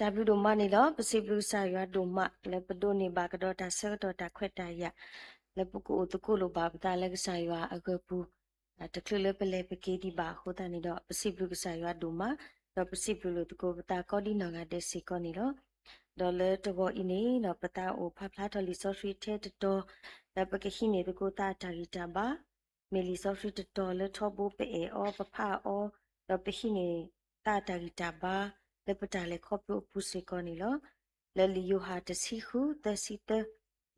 တၢ်ဘျုးဒိၣ်မးန့ၣ်လီၤ. ပစံးဘျုးကစၢ်ယွၤဒိၣ်မး လၢပဒိးန့ၢ်ဘၣ်ကဒီးတၢ်ဆၢကတီၢ်တၢ်ခွဲးတၢ်ယာ် လၢပကအိၣ်သကိးလိာ်ဘၣ်ပသးလၢကစၢ်ယွၤအဂၢၤပူၤ, တချုးလၢပလဲၤပက့ၤဒံးဘၣ်အဃိသတးန့ၣ်ဒီး ပစံးဘျုးကစၢ်ယွၤဒိၣ်မး, ဒီးပစံးဘျုးလိာ်သကိးပသးကိးဒံနီၢ်ဂၤဒဲးစ့ၢ်ကီးန့ၣ်လီၤ. ဒီးလၢတဂီၤအံၤန့ၣ်ဒီး ပသးအိၣ်ဖးဖျါထီၣ်လံာ်စီဆှံထဲတတီၤ လၢပကဟံးန့ၢ်သကိးသးအတၢ်ဂံၢ်တၢ်ဘါ မ့ၢ်လံာ်စီဆှံတတီၤလၢထီဘိပအဲၣ်အီၤ ပဖးအီၤ, ဒီးပဟံးန့ၢ်သးအတၢ်ဂံၢ်တၢ်ဘါ လၢပတၢ်လဲၤခီဖျိအပူၤစ့ၢ်ကီးန့ၣ်လီၤ. လၢလံာ်ယိၤဟၣ်တဆံဃု သၢဆံသၢ,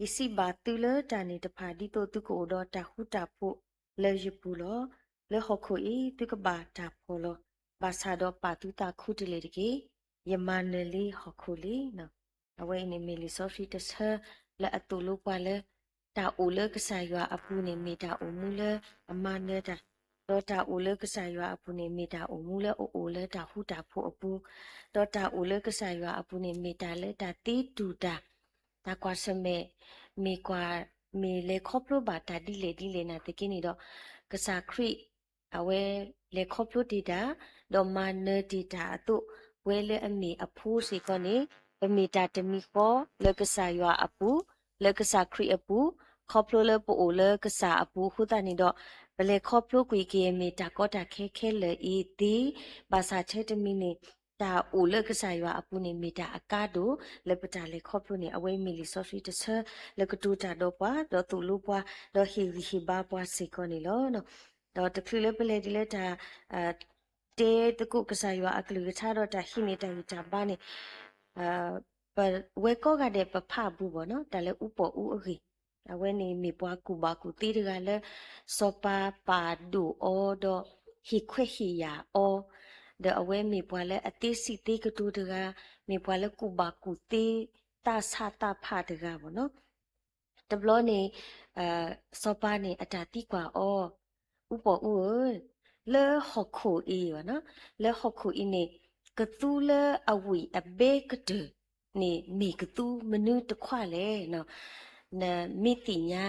ယစံးဘၣ်သုလၢတၢ်န့ၣ်တဖၣ် ဒ်သိးသုကအိၣ်ဒီးတၢ်ဃူတၢ်ဖိးလၢယပူၤလီၤ. လၢဟီၣ်ခိၣ်အံၤ သုကဘၣ်တၢ်ဖှီၣ်လီၤ. ဘၣ်ဆၣ်ဒီးပာ်သုသးခူတလ့ၢ်တက့ၢ်. ယမၤနၢၤလံဟီၣ်ခိၣ်လံ. အဝဲအံၤန့ၣ်မ့ၢ်လံာ်စီဆှံတဆၢ လၢအသိၣ်လိပှၤလၢ တၢ်အိၣ်လၢကစၢ်ယွၤအပူၤန့ၣ် မ့ၢ်တၢ်အိၣ်မူလၢအမၤနၢၤတၢ်, ဒီးတၢ်အိၣ်လၢကစၢ်ယွၤအပူၤန့ၣ် မ့ၢ်တၢ်အိၣ်မူလၢအအိၣ်လၢတၢ်ဃူတၢ်ဖိးအပူၤ, ဒီးတၢ်အိၣ်လၢကစၢ်ယွၤအပူၤန့ၣ် မ့ၢ်တၢ်လၢတၢ်သ့တူၢ်တၢ်, တၢ်ကွၢ်ဆၢၣ်မဲာ်, မ့ၢ်ကွၢ်, မ့ၢ်လဲၤခီဖျိဘၣ်တၢ်ဒ်လဲၣ်ဒ်လဲၣ်နာ်သက့န့ၣ်ဒီး ကစၢ်ခရံာ် အဝဲလဲၤခီဖျိတ့ၢ်တၢ်, ဒီးမၤနၢၤတ့ၢ်တၢ်အသိး, ပဝဲလၢအမ့ၢ်အဖိစ့ၢ်ကီးန့ၣ် ပမ့ၢ်တၢ်တမံၤဃီလၢကစၢ်ယွၤအပူၤ, လၢကစၢ်ခရံာ်အပူၤ, ခီဖျိလၢပအိၣ်လၢကစၢ်အပူၤအဃိသတးန့ၣ်ဒီး ပလဲၤခီဖျိကွံာ်က့ၤမ့ၢ်တၢ်ကီတၢ်ခဲခဲလၢာ်အံၤသ့, ဘၣ်ဆၣ်ထဲတမံၤန့ၣ် တၢ်အိၣ်လၢကစၢ်ယွၤအပူၤန့ၣ် မ့ၢ်တၢ်အကါဒိၣ်လၢပတၢ်လဲၤခီဖျိန့ၣ် အဝဲမ့ၢ်လံာ်စီဆှံတဆၢ လၢကတိၤတၢ်ဒီးပှၤ ဒီးသိၣ်လိပှၤ ဒီးဟ့ၣ်ဂံၢ်ဟ့ၣ်ဘါပှၤစ့ၢ်ကီးန့ၣ်လီၤ. ဒီးတချုးလၢပလဲၤဒ်လၢတၢ် တဲသကိးကစၢ်ယွၤအကလုၢ်ကထါဒီးတၢ်ဟံးန့ၢ်တၢ်ဂံၢ်တၢ်ဘါန့ၣ် ပဝဲကိးဂၤဒဲးပဖးအပူၤဘၣ်နီၤ တၢ်လၢအူပီၣ်အူအဂ့ၢ်, အဝဲန့ၣ်မ့ၢ်ပှၤကူၣ်ဘၣ်ကူၣ်သ့တဂၤလၢ စီၤပၤပာ်ဒိၣ်အီၤဒီးဟ့ၣ်ခွဲးဟ့ၣ်ယာ်အီၤ, ဒီးအဝဲမ့ၢ်ပှၤလၢအသ့စံးသ့ကတိၤတဂၤ, မ့ၢ်ပှၤလၢကူၣ်ဘၣ်ကူၣ်သ့သးဆးသးဖးတဂၤဘၣ်နီၤ. တဘျီန့ၣ် စီၤပၤန့ၣ် အတၢ်သံကွၢ်အီၤ, အူပီၣ်အူဧၢ, လၢဟီၣ်ခိၣ်အံၤဘၣ်နီၤ, လၢဟီၣ်ခိၣ်အံၤန့ၣ် ကသူလၢအဝံၣ်အဘဲကတၢၢ်န့ၣ် မ့ၢ်ကသူမနုၤတခွါလဲၣ်နီၤ. နမ့ၢ်သ့ၣ်ညါ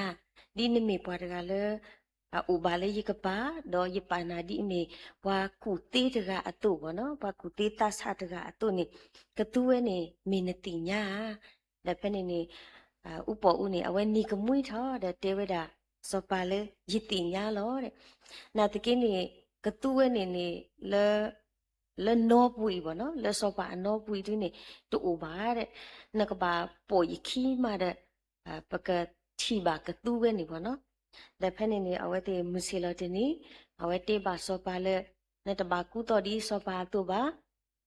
ဒ်နမ့ၢ်ပှၤတဂၤလၢ အအိၣ်ဘၣ်လၢယကပၤ, ဒီးယပာ်နၤဒ်အမ့ၢ်ပှၤကူၣ်သ့တဂၤအသိးဘၣ်နီၤ, ပှၤကူၣ်သ့သးဆးတဂၤအသိးန့ၣ် ကသူဝဲန့ၣ် မ့ၢ်နသ့ၣ်ညါဧါ. ဒီးဖဲန့ၣ်န့ၣ် အူပီၣ်အူန့ၣ် အဝဲနံၤကမှံထီၣ်ဒီးတဲဝဲဒၣ် စီၤပၤလၢ ယသ့ၣ်ညါလီၤ. နာ်သက့န့ၣ် ကသူဝဲန့ၣ်န့ၣ် လၢ လၢနီပူၤအံၤဘၣ်နီၤ, လၢစီၤပၤအနီပူၤအံၤဒ်န့ၣ် တအိၣ်ဘၣ်ဒီး နကဘၣ်ပိာ်ယခံမးဒီး ပကထံၣ်ဘၣ်ကသူဝဲန့ၣ်ဘၣ်နီၤ. ဒီးဖဲန့ၣ်န့ၣ် အဝဲသ့ၣ်မုၢ်ဆ့ၣ်လီၤတနံၤ အဝဲတဲဘၣ်စီၤပၤလၢ နတဘၣ်ကူသိးဒ်စီၤပၤအသိးဘၣ်,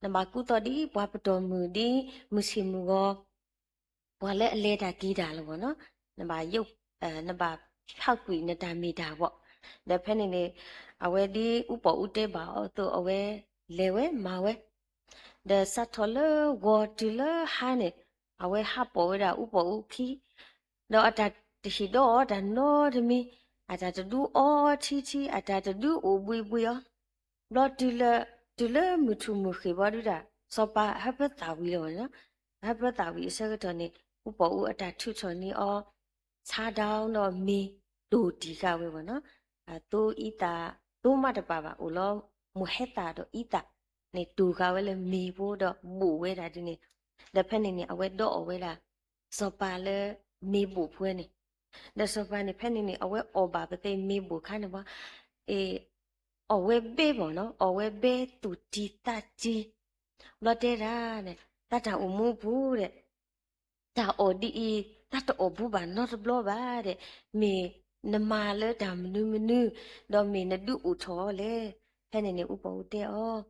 နဘၣ်ကူသိးဒ်ပှၤပတီၢ်မုၢ်ဒ်မုၢ်ဆ့ၣ်မုၢ်ဂီၤ ပှၤလၢအလဲၤတၢ်က့ၤတၢ်လီၤဘၣ်နီၤ, နဘၣ်ယိၣ်, နဘၣ်ဖးကွံာ်နတၢ်မ့ၢ်တၢ်ဘၣ်. ဒီးဖဲန့ၣ်န့ၣ် အဝဲဒ်အူပီၣ်အူတဲဘၣ်အီၤအသိး အဝဲလဲၤဝဲမၤဝဲ, ဒီးစးထီၣ်လၢဂီၤတုၤလၢဟါန့ၣ် အဝဲဟးပိာ်ဝဲဒၣ်အူပီၣ်အူခံ ဒီးအတၢ်တဟ့ၣ်ဒီးအီၤတၢ်နီတမံၤ, အတၢ်တဒုးအီထံထံ အတၢ်တဒုးအိၣ်ဘှံးဘှံးအီၤ, ဘျီတုၤလၢ, တုၤလၢမုၢ်ထူၣ်မုၢ်ဃ့ၢ်ဘီဒုဒၣ် စီၤပၤဟၢဖၢသၣ်ဝံၤလီၤဘၣ်နီၤ. ဟၢဖၢသၣ်ဝံၤအဆၢကတီၢ်န့ၣ် အူပီၣ်အူအတၢ်ထုးထီၣ်န့ၢ်အီၤ ဆါဒၣ်ဒီးမ့ၤတိၢ်တံၢ်ဃာ်ဝဲဘၣ်နီၤ. သိအံသၣ်, သိမးတပာ်ဘၣ် အိၣ်လီၤမိၢ်ဟဲသၣ်ဒီးအံသၣ်န့ၣ် တိၢ်ဃာ်ဝဲလၢမ့ၤဖိဒီးဘိၣ်ဝဲဒၣ်ဒ်န့ၣ်, ဒီးဖဲန့ၣ်န့ၣ် အဝဲဒီးအီၣ်ဝဲဒၣ် စီၤပၤလၢမ့ၤဘိၣ်ဖိန့ၣ်, ဒီးစီၤပၤန့ၣ် ဖဲန့ၣ်န့ၣ် အဝဲအီၣ်ဘၣ်ပသ့ၣ်မ့ၤဘိၣ်ခါန့ၣ်ဘၣ်, အီၣ်ဝဲဘဲဘၣ်နီၤ, အီၣ်ဝဲဘဲသူၣ်တံၢ်သးတံၢ်, ဘျီတဲဒၣ်န့ၣ် သးတၢ်အိၣ်မူအပူၤဒီး တၢ်အီၣ်ဒ်အံၤ သးတအီၣ်ဘူးဘၣ်နီတဘျီဘၣ်ဒီး, မ့ၢ်နမၤလၢတၢ်မနုၤမနုၤ, ဒီးမ့ၢ်နဒုးအိၣ်ထီၣ်အီၤလဲၣ်. ဖဲန့ၣ်န့ၣ် အူပီၣ်အူတဲအီၤ,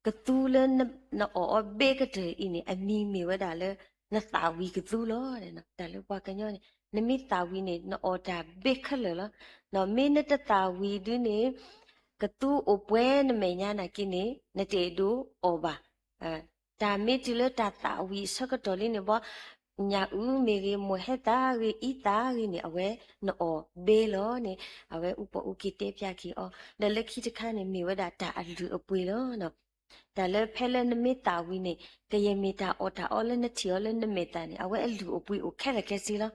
ကသူလၢနအီၣ်အီၤဘဲကတၢၢ်အံၤန့ၣ် အမံၤမ့ၢ်ဝဲဒၣ်လၢ နသၣ်ဝံၤကသူလီၤ. တၢ်လၢပှၤကညီန့ၣ် နမ့ၢ်သၣ်ဝံၤန့ၣ် နအီၣ်တၢ်ဘဲခဲလၢာ်လီၤ. မ့ၢ်နတသၣ်ဝံၤဒုန့ၣ် ကသူအိၣ်ပှဲၤနမဲာ်ညါနာ်က့န့ၣ် နတအဲၣ်ဒိးအီၣ်ဘၣ်. တၢ်မ့ၢ်တုၤလၢတၢ်သၣ်ဝံၤအဆၢကတီၢ်လံန့ၣ်ဘၣ်, ညၣ်အုၣ်မ့ၢ်ဂ့ၤ မိၢ်ဟဲသၣ်ဂ့ၤ အံသၣ်ဂ့ၤန့ၣ် အဝဲနအီၣ်ဘဲလီၤန့ၣ် အဝဲအူပီၣ်အူက့ၤတဲဖျါက့ၤအီၤ, ဒီးလၢခံတခါန့ၣ် မ့ၢ်ဝဲဒၣ်တၢ်အလုၢ်အပှ့ၤလီၤ. တၢ်လၢဖဲလၢနမ့ၢ်သၣ်ဝံၤန့ၣ် ကယဲၢ်မ့ၢ်တၢ်အီၣ်တၢ်အီလၢနထံၣ်အီၤလၢနမဲာ်သၣ်န့ၣ် အဝဲအလုၢ်အပှ့ၤအိၣ်ခဲလၢာ်ခဲဆ့လီၤ.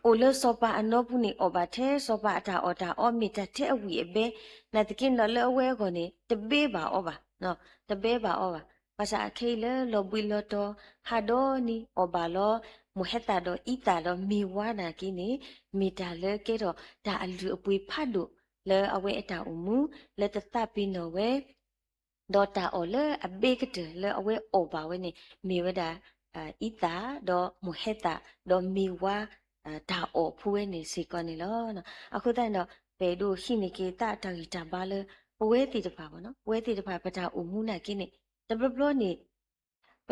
အိၣ်လၢစီၤပၤအနီပူၤန့ၣ် အီၣ်ဘၣ်ထဲစီၤပၤအတၢ်အီၣ်တၢ်အီ မ့ၢ်တၢ်ထဲအဝံၣ်အဘဲ, နာ်သက့န့ၣ်ဒီးလၢအဝဲအဂီၢ်န့ၣ် တဘဲဘၣ်အီၤဘၣ်, တဘဲဘၣ်အီၤဘၣ်. ဘၣ်ဆၣ်အခဲအံၤလၢလီၤဘှံးလီၤတီၤ ဟးဒီနံၤအီၣ်ဘၣ်လီၤ မိၢ်ဟဲသၣ်ဒီးအံသၣ်ဒီးမ့ၢ်ဝါနာ်က့န့ၣ် မ့ၢ်တၢ်လၢကဲထီၣ်တၢ်အလုၢ်အပှ့ၤဖးဒိၣ်လၢအဝဲအတၢ်အိၣ်မူ လၢတသးပ့ၤနီၣ်ဝဲ ဒီးတၢ်အီၣ်လၢအဘ့ကတၢၢ်လၢအဝဲအီၣ်ဘၣ်ဝဲန့ၣ် မ့ၢ်ဝဲဒၣ် အံသၣ် ဒီးမိၢ်ဟဲသၣ် ဒီးမ့ၢ်ဝါ တၢ်အီၣ်ဖိဝဲန့ၣ်စ့ၢ်ကီးန့ၣ်လီၤ. အဃိသတးန့ၣ်ဒီး ပအဲၣ်ဒိးဟံးန့ၢ်က့ၤသးအတၢ်ဂံၢ်တၢ်ဘါလၢ ပဝဲသ့ၣ်တဖၣ်ဘၣ်နီၤ ပဝဲသ့ၣ်တဖၣ်ပတၢ်အိၣ်မူနာ်က့န့ၣ် တဘျီဘျီန့ၣ် ပ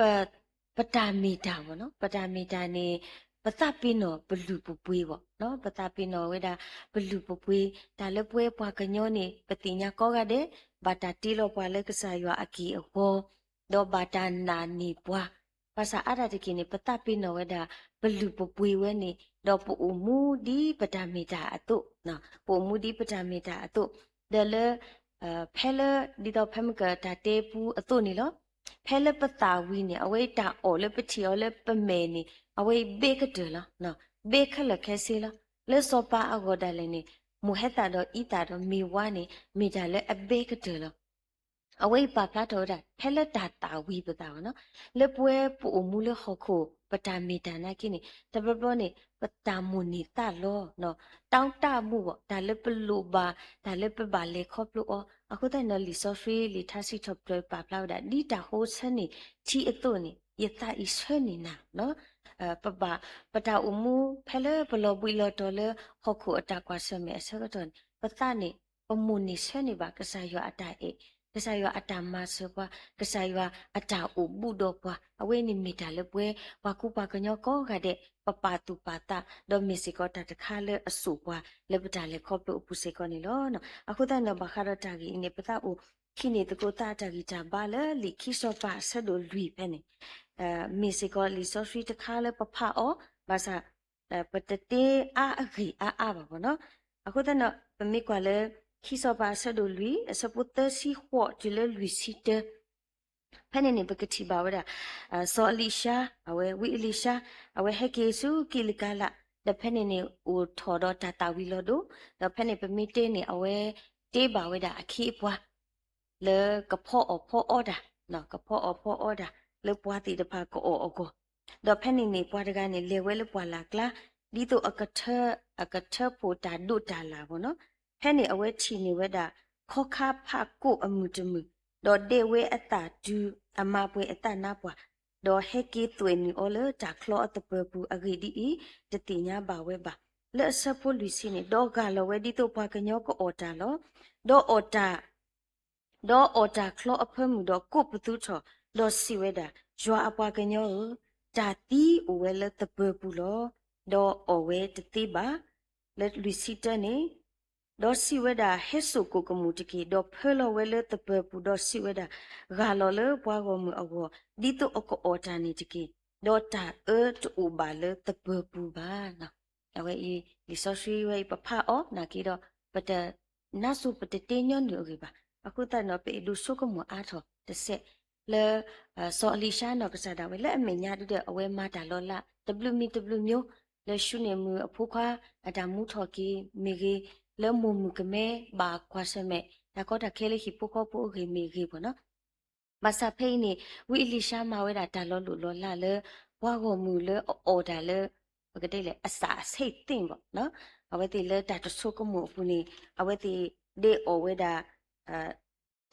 ပတၢ်မ့ၢ်တၢ်ဘၣ်နီၤ ပတၢ်မ့ၢ်တၢ်န့ၣ် ပသးပ့ၤနီၣ်ပလုၢ်ပပှ့ၤဘၣ်နီၤ ပသးပ့ၤနီၣ်ဝဲဒၣ် ပလုၢ်ပပှ့ၤ တၢ်လၢပဝဲပှၤကညီန့ၣ် ပသ့ၣ်ညါကိးဂၤဒဲး ဘၣ်တၢ်တ့လီၤပှၤလၢကစၢ်ယွၤအက့ၢ်အဂီၤ ဒီးဘၣ်တၢ်နာ်န့ၢ်ပှၤ ဘၣ်ဆၣ်အါတက့ၢ်န့ၣ် ပသးပ့ၤနီၣ်ဝဲဒၣ် ပလုၢ်ပပှ့ၤဝဲန့ၣ် ဒီးပအိၣ်မူဒ်ပတၢ်မ့ၢ်တၢ်အသိး, ပအိၣ်မူဒ်ပတၢ်မ့ၢ်တၢ်အသိး, ဒီးလၢ ဖဲလၢ ဒ်သိးဖဲမ့ၢ်ကတၢ်တဲပူအသိးန့ၣ်လီၤ. ဖဲလၢပသးဝံၤန့ၣ် အဝဲအံၤတၢ်အီၣ်လၢပထံၣ်အီၤလၢပမဲာ်န့ၣ် အဝဲအံၤဘ့ကတၢၢ်လီၤ. ဘ့ခဲလၢာ်ခဲဆ့လီၤ. လၢစီၤပၤအဂီၢ်ဒၣ်လဲာ်န့ၣ် မိၢ်ဟဲသၣ်ဒီးအံသၣ်ဒီးမ့ၢ်ဝါန့ၣ် မ့ၢ်တၢ်လၢအဘ့ကတၢၢ်လီၤ. အဝဲအံၤပာ်ဖျါထီၣ်ဝဲဒၣ် ဖဲလၢတၢ်သးဝံၤပသးဘၣ်နီၤ, လၢပဝဲပအိၣ်မူလၢဟီၣ်ခိၣ် ပတၢ်မ့ၢ်တၢ်နာ်က့န့ၣ် တဘျီဘျီန့ၣ် ပတၢ်မိၣ်န့ၢ်သးလီၤ, တၢ်တၢ်မူဘၣ် တၢ်လၢပလိၣ်ဘၣ် တၢ်လၢပဘၣ်လဲၤခီဖျိအီၤ, အဃိသတးန့ၣ်ဒီး လံာ်စီဆှံလံာ်ထါစံးထီၣ်ပတြၢၤပာ်ဖျါဝဲဒၣ် ဒ်တၢ်ဟိဆၢန့ၢ်ထံအသိးန့ၣ် ယသးအံၤဆၢန့ၢ်နၤ, ပဘၣ် ပတၢ်အိၣ်မူ ဖဲလၢပလီၤဘှံးလီၤတီၤလၢဟီၣ်ခိၣ်အတၢ်ကွၢ်ဆၢၣ်မဲာ်အဆၢကတီၢ်န့ၣ် ပသးန့ၣ် ပမိၣ်န့ၢ်ဆၢန့ၢ်ဘၣ် ကစၢ်ယွၤအတၢ်အဲၣ်, ကစၢ်ယွၤအတၢ်မၤစၢၤပှၤ, ကစၢ်ယွၤအတၢ်အိၣ်ဘူးဒီးပှၤ, အဝဲန့ၣ်မ့ၢ်တၢ်လၢပဝဲ ပှၤကူပှၤကညီကိးဂၤဒဲး ပပာ်သူၣ်ပာ်သး ဒီးမ့ၢ်စ့ၢ်ကီးတၢ်တခါလၢအစိာ်ပှၤ လၢပတၢ်လဲၤခီဖျိအပူၤစ့ၢ်ကီးန့ၣ်လီၤ. အဃိသတးန့ၣ်ဒီး ဘၣ်ဃးဒီးတၢ်ဂ့ၢ်အံၤန့ၣ် ပသးအိၣ်ဟံးန့ၢ်သကိးသးအတၢ်ဂံၢ်တၢ်ဘါလၢ လံာ်ခံစီၤပၤအဆၢဒိၣ်လွံၢ်ဖဲန့ၣ် မ့ၢ်စ့ၢ်ကီးလံာ်စီဆှံတခါလၢပဖးအီၤ, ဘၣ်ဆၣ် ပတတ့အါအဂ့ၢ်အါအါဘၣ်ဘၣ်နီၤ. အဃိသတးန့ၣ် ပမ့ၢ်ကွၢ်လၢ ခံစီၤပၤအဆၢဒိၣ်လွံၢ် အဆၢဖိသၢဆံဃိးတုၤလၢလွံၢ်ဆံတၢ ဖဲန့ၣ်န့ၣ် ပကထံၣ်ဘၣ်ဝဲဒၣ် စီၤအလံၤၡါ, အဝဲဝံအလံၤၡါ, အဝဲဟဲက့ၤဆူကံလကၤလး, ဒီးဖဲန့ၣ်န့ၣ် အိၣ်ထီၣ်ဒီးတၢ်သၣ်ဝံၤလီၤဒိၣ်, ဒီးဖဲန့ၣ်ပမ့ၢ်တဲန့ၣ် အဝဲတ့ဘၣ်ဝဲဒၣ်အခ့အပှၤ လၢကဖီအီၣ်ဖီအီတၢ်, ကဖီအီၣ်ဖီအီတၢ် လၢပှၤသ့ၣ်တဖၣ်ကအီၣ်အဂီၢ်, ဒီးဖဲန့ၣ်န့ၣ် ပှၤတဂၤန့ၣ် လဲၤဝဲလၢပှၢ်လၢ်ကျါ, ဒ်သိးအကထၢ, အကထၢဖှိၣ်တၢ်ဒိးတၢ်လၢ်ဘၣ်နီၤ. ဖဲန့ၣ်အဝဲထံၣ်န့ၢ်ဝဲဒၣ် ခီခါဖးကိးအမုၢ်တမုၢ်, ဒီးဒဲဝဲအသးတုၤအမါပှဲၤအသးနါပှၢ်, ဒီးဟဲက့ၤသွဲၣ်နုာ်အီၤလၢတၢ်ချီအသပၢၤပူၤအဂ့ၢ်ဒ်အံၤ, တသ့ၣ်ညါဘၣ်ဝဲဘၣ်. လၢအဆၢဖိလွံၢ်ဆံန့ၣ် ဒီးဂၢ်လီၤဝဲဒ်သိးပှၤကညီကအီၣ်တၢ်လီၤ. ဒီးအီၣ်တၢ် ဒီးအီၣ်တၢ်ချီအဖၢမုၢ်ဒီးကိးပသူထီၣ်, ဒီးစံးဝဲဒၣ်, ယွၤအပှၤကညီဧၢ, တၢ်သံအိၣ်ဝဲလၢသပၢၤပူၤလီၤ. ဒီးအီၣ်ဝဲတသ့ဘၣ်. လၢလွံၢ်ဆံတၢန့ၣ်, ဒီးစံးဝဲဒၣ်, ဟဲစိာ်ကိၣ်ကမူၣ်တက့ၢ်. ဒီးဖၢလီၤဝဲလၢသပၢၤပူၤ, ဒီးစံးဝဲဒၣ်, ဂၢ်လီၤလၢပှၤဂီၢ်မုၢ်အဂီၢ်, ဒ်သိးအကအီၣ်တၢ်န့ၣ်တက့ၢ်. ဒီးတၢ်အၢတအိၣ်ဘၣ်လၢသပၢၤပူၤဘၣ်. အဝဲအံၤ လံာ်စီဆှံဝဲအံၤ ပဖးအီၤနာ်က့ဒီး ပတနါစိၤပတတ့ညီနုၢ်အဂ့ၢ်ဘၣ်. အဃိသတးန့ၣ်ဒီး ပအဲၣ်ဒိးဆိကမိၣ်အါထီၣ်တစဲး လၢ စီၤအလံၤၡါနီၢ်ကစၢ်ဒၣ်ဝဲ လၢအမဲာ်ညါဒုဒီး အဝဲမၤတၢ်လီၤလး တဘျုးမံၤတဘျုးမံၤ လၢၡူန့ၣ်မုၢ်အဖိခွါ အတၢ်မူထီၣ်က့ၤမ့ၢ်ဂ့ၤ, လၢမိၢ်မုၣ်ကမဲဘၣ်ကွၢ်ဆၢၣ်မဲာ် တၢ်ကီတၢ်ခဲလၢဟံၣ်ဖိဃီဖိအဂ့ၢ်မ့ၢ်ဂ့ၤဘၣ်နီၤ. ဘၣ်ဆၣ်ဖဲအံၤန့ၣ် ဝံအလံၤၡါမၤဝဲဒၣ်တၢ်လီၤလိၢ်လီၤလးလၢ ပှၤဂီၢ်မုၢ်လၢအအီၣ်တၢ်လၢ ပကတဲလဲၣ် အစးအဆ့ၣ်သ့ၣ်ဘၣ်နီၤ. အဝဲသ့ၣ်လၢတၢ်တဆိကမိၣ်အပူၤန့ၣ် အဝဲသ့ၣ်ဒဲးအီၣ်ဝဲဒၣ်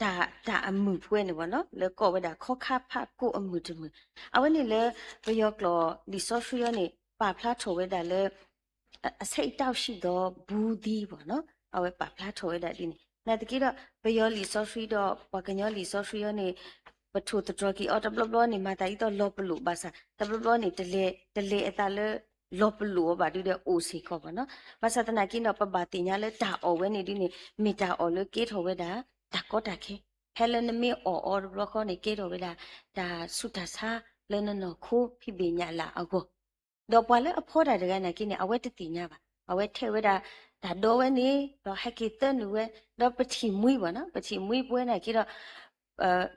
တၢ် တၢ်အမုၢ်ပှဲၤန့ၣ်ဘၣ်နီၤ လၢကိးဝဲဒၣ်ခီခါဖးကိးအမုၢ်တမုၢ်. အဝဲန့ၣ်လၢ ပယီၤကျိာ်လံာ်စီဆှံအံၤန့ၣ် ပာ်ဖျါထီၣ်ဝဲဒၣ်လၢ အဆဲးအံးတၢ်အိၣ်ဆံးဒီးဘူးသံဘၣ်နီၤ. အဝဲပာ်ဖျါထီၣ်ဝဲဒၣ်ဒ်န့ၣ် နာ်သက့ဒီး ပယီၤလံာ်စီဆှံဒီး ပှၤကညီလံာ်စီဆှံအံၤန့ၣ် ပထိၣ်သတြီၤက့ၤအီၤတဘျီဘျီန့ၣ် မၤသးဒ်သိးလီၤပလိာ်ဘၣ်ဆၣ် တဘျီဘျီန့ၣ် တလဲၤ တလဲၤအသးလၢ လီၤပလိာ်အီၤဘၣ်ဒုဒီးအိၣ်စ့ၢ်ကီးဘၣ်နီၤ. ဘၣ်ဆၣ်သနာ်က့ဒီး ပဘၣ်သ့ၣ်ညါလၢတၢ်အီၣ်ဝဲန့ၣ်ဒ်န့ၣ် မ့ၢ်တၢ်အီၣ်လၢကဲထီၣ်ဝဲဒၣ် တၢ်ကီတၢ်ခဲ. ဖဲလၢနမ့ၢ်အီၣ်အီၤတဘျီဃီန့ၣ် ကဲထီၣ်ဝဲဒၣ် တၢ်ဆူးတၢ်ဆါလၢနနီၢ်ခိဖံးဘ့ၣ်ညၣ်လၢ်အဂီၢ် ဒီးပှၤလၢအဖီတၢ်တဂၤနာ်က့န့ၣ် အဝဲတသ့ၣ်ညါဘၣ်. အဝဲထဲးဝဲဒၣ် တၢ်ဒီဝဲန့ၣ် ဒီးဟဲက့ၤသၢနုာ်ဝဲ ဒီးပထံၣ်မှံဘၣ်နီၤ ပထံၣ်မှံပဝဲနာ်က့ဒီး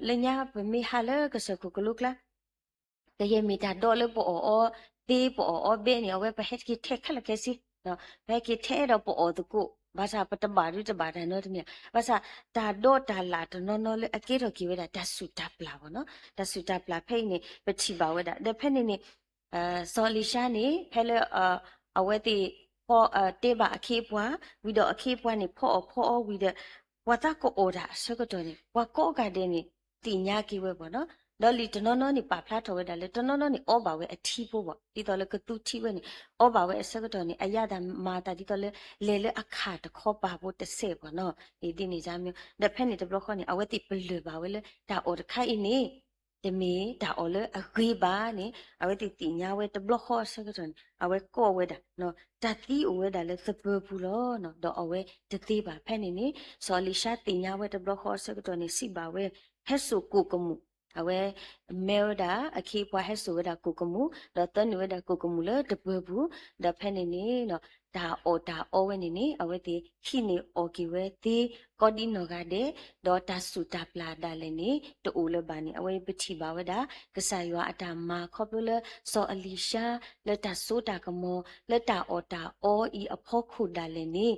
လၢညါပမ့ၢ်ဟးလၢကစၢၢ်ခိၣ်ကလိကျါ ကယဲၢ်မ့ၢ်တၢ်ဒီလၢပအီၣ်အီၤသ့ ပအီၣ်အီၤဘဲန့ၣ် အဝဲပဟဲက့ၤထဲးခဲလၢာ်ခဲဆ့ ဘၣ်ဆၣ်ပတဘၣ်ဒုးတဘၣ်တၢ်နီတမံၤ, ဘၣ်ဆၣ်တၢ်ဒီးတၢ်လၢ်တနီၤနီၤလၢအကဲထီၣ်က့ၤဝဲဒၣ်တၢ်စူၢ်တၢ်ပျၢ်ဘၣ်နီၤ, တၢ်စူၢ်တၢ်ပျၢ်ဖဲအံၤန့ၣ် ပထံၣ်ဘၣ်ဝဲဒၣ် ဒီးဖဲန့ၣ်န့ၣ် စီၤအလံၤၡါန့ၣ် ဖဲလၢ အဝဲသ့ၣ် တဲဘၣ်အခ့အပှၤ ဝံၤဒီးအခ့အပှၤန့ၣ် ဖီအီၣ်ဖီအီဝံၤဒီး ပှၤသးကအီၣ်တၢ်အဆၢကတီၢ်န့ၣ် ပှၤကိးဂၤဒဲးန့ၣ် သ့ၣ်ညါက့ၤဝဲဘၣ်နီၤ, ဒီးလံာ်တနီၤနီၤန့ၣ် ပာ်ဖျါထီၣ်ဝဲဒၣ်လၢ တနီၤနီၤန့ၣ် အီဘၣ်ဝဲအထံဖိဘၣ်, ဒ်သိးလၢကသူထံဝဲန့ၣ် အီဘၣ်ဝဲအဆၢကတီၢ်န့ၣ် အယါဒၣ်မၤတၢ်ဒ်သိးလၢ လဲၤလၢအခၣ်တခီပၤဖိတစဲးဘၣ်နီၤ, အံၤဒ်န့ၣ်ယါမ့ၢ် ဒီးဖဲန့ၣ်တဘျီဃီန့ၣ် အဝဲသ့ၣ်ပလၢၢ်ဘၣ်ဝဲလၢ တၢ်အီၣ်တခါအံၤန့ၣ် တမ့ၢ်တၢ်အီၣ်လၢအဂ့ၤဘၣ်န့ၣ် အဝဲသ့ၣ်သ့ၣ်ညါဝဲတဘျီဃီအဆၢကတီၢ်န့ၣ် အဝဲကိးဝဲဒၣ် တၢ်သံအိၣ်ဝဲဒၣ်လၢသပၢၤပူၤလီၤ, ဒီးအဝဲတသ့ဘၣ်. ဖဲန့ၣ်န့ၣ် စီၤအလံၤၡါသ့ၣ်ညါဝဲတဘျီဃီအဆၢကတီၢ်န့ၣ် စံးဘၣ်ဝဲ ဟဲစိာ်ကိၣ်ကမူၣ်, အဝဲ မဲဝဲဒၣ်အခ့အပှၤဟဲစိာ်ဝဲဒၣ်ကိၣ်ကမူၣ် ဒီးသၢနုာ်ဝဲဒၣ်ကိၣ်ကမူၣ်လၢတပၢၤပူၤ, ဒီးဖဲန့ၣ်န့ၣ် တၢ်အီၣ်တၢ်အီဝဲန့ၣ်န့ၣ် အဝဲသ့ၣ်ဟံးန့ၢ်အီၣ်က့ၤဝဲသ့ ကိးဒံနီၢ်ဂၤဒဲး, ဒီးတၢ်စူၢ်တၢ်ပျၢ်ဒၣ်လဲာ်န့ၣ် တအိၣ်လၢၤဘၣ်န့ၣ် အဝဲပထံၣ်ဘၣ်ဝဲဒၣ် ကစၢ်ယွၤအတၢ်မၤခီဖျိလၢ စီၤအလံၤၡါ လၢတၢ်စိတၢ်ကမီၤ လၢတၢ်အီၣ်တၢ်အီအံၤအဖီခိၣ်ဒၣ်လဲာ်န့ၣ်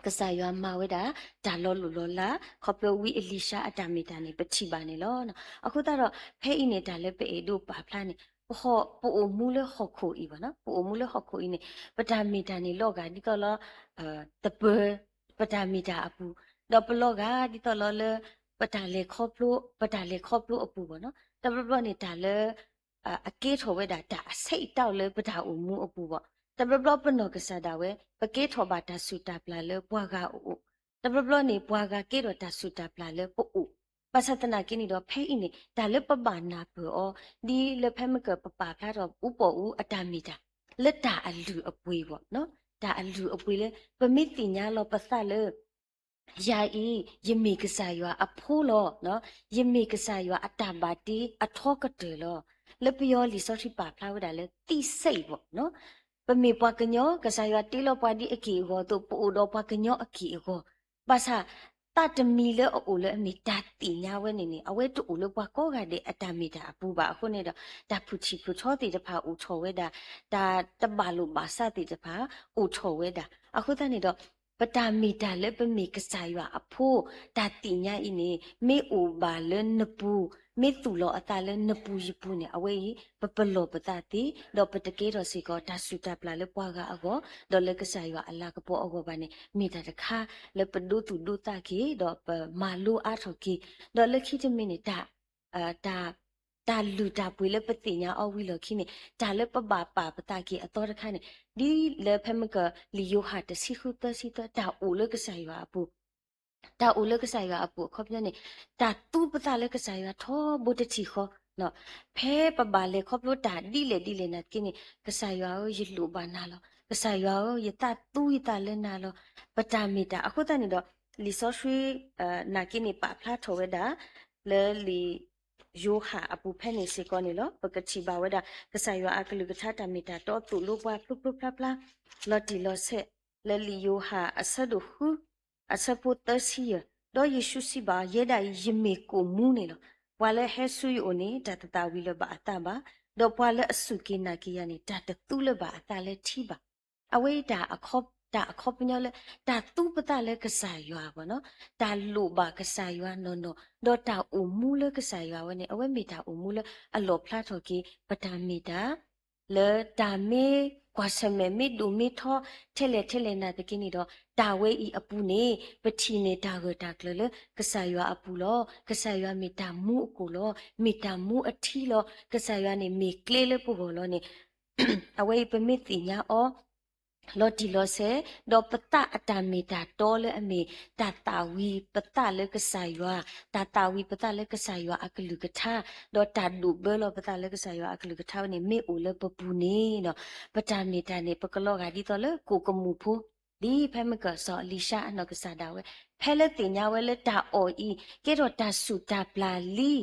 ကစၢ်ယွၤမၤဝဲဒၣ် တၢ်လီၤလိၢ်လီၤလး ခီဖျိဝံအလံၤၡါအတၢ်မ့ၢ်တၢ်န့ၣ် ပထံၣ်ဘၣ်န့ၣ်လီၤ. အဃိသတးဒီး ဖဲအံၤန့ၣ် တၢ်လၢပအဲၣ်ဒိးပာ်ဖျါန့ၣ် ပဟီၣ် ပအိၣ်မူလၢဟီၣ်ခိၣ်အံၤဘၣ်နီၤ, ပအိၣ်မူလၢဟီၣ်ခိၣ်အံၤန့ၣ် ပတၢ်မ့ၢ်တၢ်န့ၣ်လီၤဂာ်ဒ်သိးလၢ သပၢၤ ပတၢ်မ့ၢ်တၢ်အပူၤ, ဒီးပလီၤဂာ်ဒ်သိးလီၤလၢ ပတၢ်လဲၤခီဖျိ ပတၢ်လဲၤခီဖျိအပူၤဘၣ်နီၤ, တဘျီဘျီန့ၣ် တၢ်လၢ အကဲထီၣ်ဝဲဒၣ်တၢ်အဆဲးအတီလၢပတၢ်အိၣ်မူအပူၤဘၣ်, တဘျီဘျီပနီၢ်ကစၢ်ဒၣ်ဝဲ ပကဲထီၣ်ဘၣ်တၢ်စူၢ်တၢ်ပျၢ်လၢပှၤဂၤအအိၣ်, တဘျီဘျီန့ၣ် ပှၤဂၤကဲထီၣ်တၢ်စူၢ်တၢ်ပျၢ်လၢပအိၣ်, ဘၣ်ဆၣ်သနာ်က့န့ၣ်ဒီး ဖဲအံၤန့ၣ် တၢ်လၢပဘၣ်နၢ်ပၢၢ်အီၤ ဒ်လၢဖဲမ့ၢ်ကပာ်ဖျါထီၣ် အူပီၣ်အူအတၢ်မ့ၢ်တၢ် လၢတၢ်အလုၢ်အပှ့ၤဘၣ်နီၤ, တၢ်အလုၢ်အပှ့ၤလၢ ပမ့ၢ်သ့ၣ်ညါလီၤပသးလၢ ယၤအံၤ ယမ့ၢ်ကစၢ်ယွၤအဖိလီၤ, ယမ့ၢ်ကစၢ်ယွၤအတၢ်ဘၣ်တ့အထီကတၢၢ်လီၤ. လၢပယီၤလံာ်စီဆှံပာ်ဖျါဝဲဒၣ်လၢ သံစိတ်ဘၣ်နီၤ, ပမ့ၢ်ပှၤကညီ ကစၢ်ယွၤတ့လီၤပှၤဒ်အက့ၢ်အဂီၤအသိး ပအိၣ်ဒီးပှၤကညီအက့ၢ်အဂီၤ, ဘၣ်ဆၣ် သးတမံၤလၢအအိၣ်လၢအမ့ၢ်တၢ်သ့ၣ်ညါဝဲန့ၣ်န့ၣ် အဝဲတအိၣ်လၢပှၤကိးဂၤဒဲးအတၢ်မ့ၢ်တၢ်အပူၤဘၣ်အဃိန့ၣ်ဒီး တၢ်ဖုၣ်ထံၣ်ဖုၣ်ထီသ့ၣ်တဖၣ်အိၣ်ထီၣ်ဝဲဒၣ်, တၢ်တဘၣ်လိာ်ဘၣ်စးသ့ၣ်တဖၣ်အိၣ်ထီၣ်ဝဲဒၣ်. အဃိသတးန့ၣ်ဒီး ပတၢ်မ့ၢ်တၢ်လၢပမ့ၢ်ကစၢ်ယွၤအဖိ တၢ်သ့ၣ်ညါအံၤန့ၣ် မ့ၢ်အိၣ်ဘၣ်လၢနပူၤ, မ့ၢ်သူၣ်လီၤအသးလၢနပူၤယပူၤန့ၣ် အဝဲအံၤ ပပလီၢ်ပသးသ့, ဒီးပတကဲထီၣ်စ့ၢ်ကီး တၢ်စူၢ်တၢ်ပျၢ်လၢပှၤဂၤအဂီၢ်, ဒီးလၢကစၢ်ယွၤအလၤကပီၤအဂီၢ်ဘၣ်န့ၣ် မ့ၢ်တၢ်တခါလၢပဒိသူၣ်ဒိသးက့ၤ, ဒီးပမၤလိအါထီၣ်က့ၤ, ဒီးလၢခံတမံၤန့ၣ် တၢ် တၢ်လုၢ်တၢ်ပှ့ၤလၢပသ့ၣ်ညါအီၤဝံၤလီၢ်ခံန့ၣ် တၢ်လၢပဘၣ်ပာ်ပသးက့ၤအသီတခါန့ၣ် ဒ်လၢဖဲမ့ၢ်က လံာ်ယိၤဟၣ်တဆံဃုသၢဆံသၢ တၢ်အိၣ်လၢကစၢ်ယွၤအပူၤ, တၢ်အိၣ်လၢကစၢ်ယွၤအပူၤအခီပညီန့ၣ် တၢ်သူပသးလၢကစၢ်ယွၤထီဘိတထံၣ်ဃီ, ဖဲပဘၣ်လဲၤခီဖျိတၢ်ဒ်လဲၣ်ဒ်လဲၣ်နာ်သက့န့ၣ် ကစၢ်ယွၤဧၢ ယလိၣ်ဘၣ်နၤလီၤ, ကစၢ်ယွၤဧၢ ယသးသူယသးလၢနၤလီၤ, ပတၢ်မ့ၢ်တၢ် အဃိသတးန့ၣ်ဒီး လံာ်စီဆှံ နာ်သက့န့ၣ် ပာ်ဖျါထီၣ်ဝဲဒၣ် လၢလံာ်ယိၤဟၣ်အပူၤဖဲန့ၣ်စ့ၢ်ကီးန့ၣ်လီၤ. ပကထံၣ်ဘၣ်ဝဲဒၣ် ကစၢ်ယွၤအကလုၢ်ကထါတၢ်မ့ၢ်တၢ်တီသိၣ်လိပှၤဖျိဖျိဖျါဖျါ လီၤတံၢ်လီၤဆဲး လၢလံာ်ယိၤဟၣ်အဆၢဒိၣ်ဃု အဆၢဖိသၢဆံယဲၢ်, ဒီးယ့ၣ်ၡူးစံးဘၣ်အီၤ, ယဲဒၣ်အံၤ ယမ့ၢ်ကိၣ်မူန့ၣ်လီၤ. ပှၤလၢဟဲဆူယအိၣ်န့ၣ် တၢ်တသၣ်ဝံၤလၢၤဘၣ်အသးဘၣ်, ဒီးပှၤလၢအစူၢ်က့ၤနာ်က့ၤယၤန့ၣ် တၢ်တသူလၢၤဘၣ်အသးလၢထံဘၣ်. အဝဲအံၤ တၢ်အခီပညီလၢ တၢ်သူပသးလၢကစၢ်ယွၤဘၣ်နီၤ, တၢ်လိၣ်ဘၣ်ကစၢ်ယွၤနီၢ်နီၢ်, ဒီးတၢ်အိၣ်မူလၢကစၢ်ယွၤဝဲန့ၣ် အဝဲမ့ၢ်တၢ်အိၣ်မူလၢအလီၣ်ဖျါထီၣ်က့ၤ ပတၢ်မ့ၢ်တၢ် လၢတၢ်မ့ၢ်ကွၢ်ဆၢၣ်မဲာ်မ့ၢ်ဒိၣ်မ့ၢ်ထီ ထဲလဲၣ်ထဲလဲၣ်နာ်သက့န့ၣ်ဒီး တၢ်ဝဲအံၤအပူၤန့ၣ် ပထံၣ်န့ၢ်တၢ်ဂၢၢ်တၢ်ကျၢၤလၢကစၢ်ယွၤအပူၤလီၤ. ကစၢ်ယွၤမ့ၢ်တၢ်မူအကိၢ်လီၤ. မ့ၢ်တၢ်မူအထံလီၤ. ကစၢ်ယွၤန့ၣ်မ့ၢ်ကျဲလၢပဂီၢ်လီၤန့ၣ် အဝဲအံၤပမ့ၢ်သ့ၣ်ညါအီၤ လီၤတံၢ်လီၤဆဲး, ဒီးပသးအတၢ်မ့ၢ်တၢ်တီလၢအမ့ၢ် တၢ်သၣ်ဝံၤပသးလၢကစၢ်ယွၤ, တၢ်သၣ်ဝံၤပသးလၢကစၢ်ယွၤအကလုၢ်ကထါ, ဒီးတၢ်ဒိးဘၢလီၤပသးလၢကစၢ်ယွၤအကလုၢ်ကထါဝဲန့ၣ် မ့ၢ်အိၣ်လၢပပူၤန့ၣ်ဒီး ပတၢ်မ့ၢ်တၢ်န့ၣ် ပကလီၤဂာ်ဒ်သိးလၢကိၣ်ကမူၣ်ဖိ, ဒ်ဖဲမ့ၢ်ကစီၤအလံၤၡါအနီၢ်ကစၢ်ဒၣ်ဝဲ ဖဲလၢသ့ၣ်ညါဝဲလၢတၢ်အီၣ်အံၤ ကဲထီၣ်တၢ်ဆူၣ်တၢ်ပျၢ်လံ, ဒီး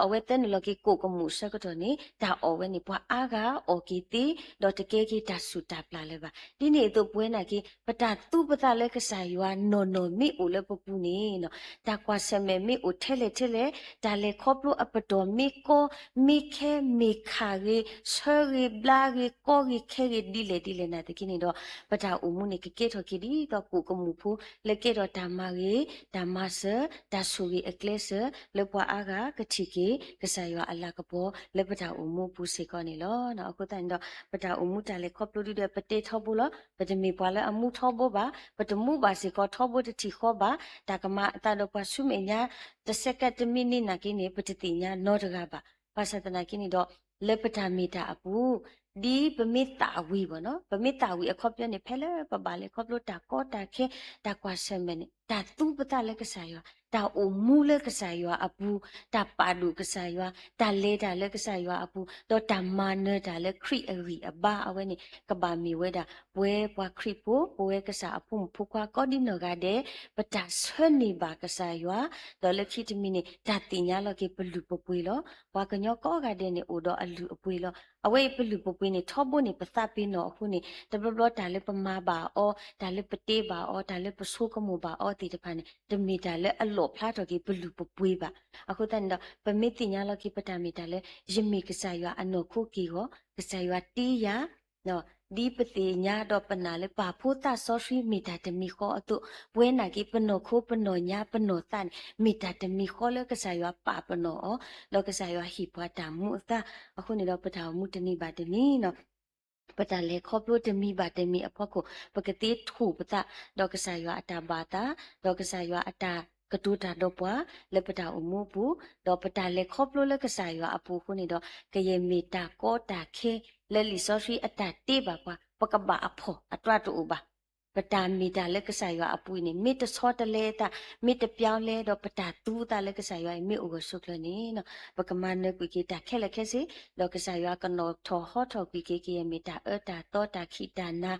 အဝဲသၢနုာ်လီၤက့ၤကိၣ်ကမူၣ်အဆၢကတီၢ်န့ၣ် တၢ်အီၣ်ဝဲန့ၣ် ပှၤအါဂၤအီၣ်က့ၤသ့, ဒီးတကဲက့ၤတၢ်ဆူၣ်တၢ်ပျၢ်လၢၤဘၣ်. ဒ်န့ၣ်အသိးပဝဲနာ်က့ ပတၢ်သူပသးလၢကစၢ်ယွၤနီၢ်နီၢ်မ့ၢ်အိၣ်လၢပပူၤန့ၣ် တၢ်ကွၢ်ဆၢၣ်မဲာ်မ့ၢ်အိၣ်ထဲလဲၣ်ထဲလဲၣ်, တၢ်လဲၤခီဖျိအပတီၢ်မ့ၢ်ကီ မ့ၢ်ခဲမ့ၢ်ခးဂ့ၤ ဆၢဂ့ၤဘျါဂ့ၤ ကီဂ့ၤခဲဂ့ၤဒ်လဲၣ်ဒ်လဲၣ်နာ်သက့န့ၣ်ဒီး ပတၢ်အိၣ်မူန့ၣ် ကကဲထီၣ်က့ၤဒ်သိးကိၣ်ကမူၣ်ဖိ လၢကဲထီၣ်တၢ်မၤဂ့ၤ တၢ်မၤစၢၤ တၢ်ဆိၣ်ဂ့ၤအကျဲစၢၤ လၢပှၤအါဂၤကထံၣ်က့ၤ ကစၢ်ယွၤအလၤကပီၤ လၢပတၢ်အိၣ်မူအပူၤစ့ၢ်ကီးန့ၣ်လီၤ. အဃိသတးန့ၣ်ဒီး ပတၢ်အိၣ်မူတၢ်လဲၤခီဖျိဒ်ဒီး ပတဲထီဘိလီၤ. ပတမ့ၢ်ပှၤလၢအမူထီဘိဘၣ်, ပတမူဘၣ်စ့ၢ်ကီးထီဘိတထံၣ်ဃီဘၣ်, တၢ်ကမၤအသးဒီးပှၤဆူမဲာ်ညါ တစဲးကဲးတမံးနံးနာ်က့န့ၣ် ပတသ့ၣ်ညါနီတဂၤဘၣ်. ဘၣ်ဆၣ်သနာ်က့န့ၣ်ဒီး လၢပတၢ်မ့ၢ်တၢ်အပူၤ ဒ်ပမ့ၢ်သးဝံၤဘၣ်နီၤ, ပမ့ၢ်သးဝံၤအခီပညီန့ၣ် ဖဲလၢပဘၣ်လဲၤခီဖျိတၢ်ကီတၢ်ခဲ တၢ်ကွၢ်ဆၢၣ်မဲာ်န့ၣ် တၢ်သူပသးလၢကစၢ်ယွၤ, တၢ်အိၣ်မူလၢကစၢ်ယွၤအပူၤ, တၢ်ပာ်ဒိၣ်ကစၢ်ယွၤ, တၢ်လဲၤတၢ်လၢကစၢ်ယွၤအပူၤ, ဒီးတၢ်မၤနၢၤတၢ်လၢခရံာ်အဂံၢ်အဘါအဝဲန့ၣ် ကဘၣ်မ့ၢ်ဝဲဒၣ် ပဝဲပှၤခရံာ်ဖိ ပဝဲကစၢ်အဖိမုၣ်ဖိခွါကိးဒံနီၢ်ဂၤဒဲး ပတၢ်ဆၢန့ၢ်ဘၣ်ကစၢ်ယွၤ, ဒီးလၢခံတမံၤန့ၣ် တၢ်သ့ၣ်ညါလီၤက့ၤပလုၢ်ပပှ့ၤလီၤ. ပှၤကညီကိးဂၤဒဲးန့ၣ် အိၣ်ဒီးအလုၢ်အပှ့ၤလီၤ. အဝဲအံၤပလုၢ်ပပှ့ၤန့ၣ် ထီဘိန့ၣ် ပသးပ့ၤနီၣ်အဃိန့ၣ် တဘျီဘျီတၢ်လၢပမၤဘၣ်အီၤ, တၢ်လၢပတဲဘၣ်အီၤ, တၢ်လၢပဆိကမိၣ်ဘၣ်အီၤသ့ၣ်တဖၣ်န့ၣ် တမ့ၢ်တၢ်လၢအလီၣ်ဖျါထီၣ်က့ၤပလုၢ်ပပှ့ၤဘၣ်. အဃိသတးန့ၣ်ဒီး ပမ့ၢ်သ့ၣ်ညါလီၤက့ၤပတၢ်မ့ၢ်တၢ်လၢ ယမ့ၢ်ကစၢ်ယွၤအနီၢ်ခိက့ၢ်ဂီၤ, ကစၢ်ယွၤတ့ယၤ ဒ်ပသ့ၣ်ညါဒီးပနာ်လၢပၢ်ဖိသးစီဆှံမ့ၢ်တၢ်တမံၤဃီအသိး, ပဝဲနာ်က့ ပနီၢ်ခိပနီၢ်ညါပနီၢ်သးန့ၣ် မ့ၢ်တၢ်တမံၤဃီလၢကစၢ်ယွၤပာ်ပနီၣ်အီၤ, ဒီးကစၢ်ယွၤဟ့ၣ်ပှၤတၢ်မူအသး, အဃိန့ၣ်ဒီးပတၢ်အိၣ်မူတနံၤဘၣ်တနံၤနီၤ ပတၢ်လဲၤခီဖျိတမံၤဘၣ်တမံၤအဖီခိၣ် ပကသ့ထိၣ်ပသး ဒီးကစၢ်ယွၤအတၢ်ဘၣ်သး, ဒီးကစၢ်ယွၤအတၢ်ကတိၤတၢ်ဒီးပှၤ လၢပတၢ်အိၣ်မူအပူၤ, ဒီးပတၢ်လဲၤခီဖျိလၢကစၢ်ယွၤအပူၤအဃိန့ၣ်ဒီး ကယဲၢ်မ့ၢ်တၢ်ကီတၢ်ခဲ လၢလံာ်စီဆှံအတၢ်တ့ဘၣ်ပှၤ ပကဘၣ်အဖှီၣ်အတြၢ်တအိၣ်ဘၣ်. ပတၢ်မ့ၢ်တၢ်လၢကစၢ်ယွၤအပူၤအံၤန့ၣ် မ့ၢ်တဆီတလဲအသး, မ့ၢ်တပျီလဲဒီး ပတၢ်သူသးလၢကစၢ်ယွၤအံၤ မ့ၢ်အိၣ်ဂၢၢ်ဆိးကျၢၤန့ၣ် ပကမၤနၢၤကွံာ်က့ၤတၢ်ခဲလၢာ်ခဲဆ့, ဒီးကစၢ်ယွၤကနီၣ်ထီၣ်ဟီထီၣ်ကွံာ်က့ၤ ကယဲၢ်မ့ၢ်တၢ်အၢတၢ်သီ တၢ်ခံးတၢ်နၤ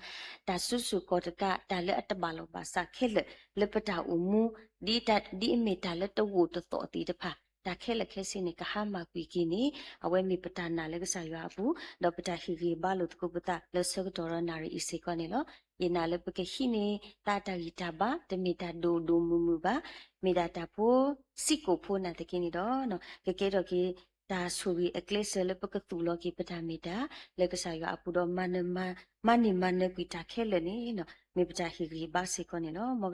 တၢ်စုဆူၣ်ကီၢ်တကး တၢ်လၢအတဘၣ်လီၢ်ဘၣ်စးခဲလၢာ် လၢပတၢ်အိၣ်မူ ဒ်တၢ် ဒ်အမ့ၢ်တၢ်လၢတဝိၣ်တသီၣ်သ့ၣ်တဖၣ် တၢ်ခဲလၢာ်ခဲဆ့န့ၣ် ကဟါမၢ်ကွံာ်က့ၤန့ၣ် အဝဲမ့ၢ်ပတၢ်နာ်လၢကစၢ်ယွၤအပူၤ, ဒီးပတၢ်ဟ့ၣ်ဂံၢ်ဘါလိာ်သကိးပသးလၢဆၢကတီၢ်ဒီးနၣ်ရံၣ်အံၤစ့ၢ်ကီးန့ၣ်လီၤ. ယနာ်လၢပကဟံးန့ၢ်သးတၢ်ဂံၢ်တၢ်ဘါ တမ့ၢ်တၢ်ဒိၣ်ဒိၣ်မုၢ်မုၢ်ဘၣ်, မ့ၢ်ဒၣ်တၢ်ဖိစံးကိာ်ဖိနာ်သက့န့ၣ်ဒီး ကကဲထီၣ်က့ၤ တၢ်ဆိၣ်ဂ့ၤအကျဲစၢၤလၢပကသူၣ်လီၤက့ၤပတၢ်မ့ၢ်တၢ် လၢကစၢ်ယွၤအပူၤဒီး မၤန့ၢ်မၤနၢၤကွံာ်တၢ်ခဲလၢာ်န့ၣ် မ့ၢ်ပတၢ်ဟ့ၣ်ဂံၢ်ဘါစ့ၢ်ကီးန့ၣ်လီၤ.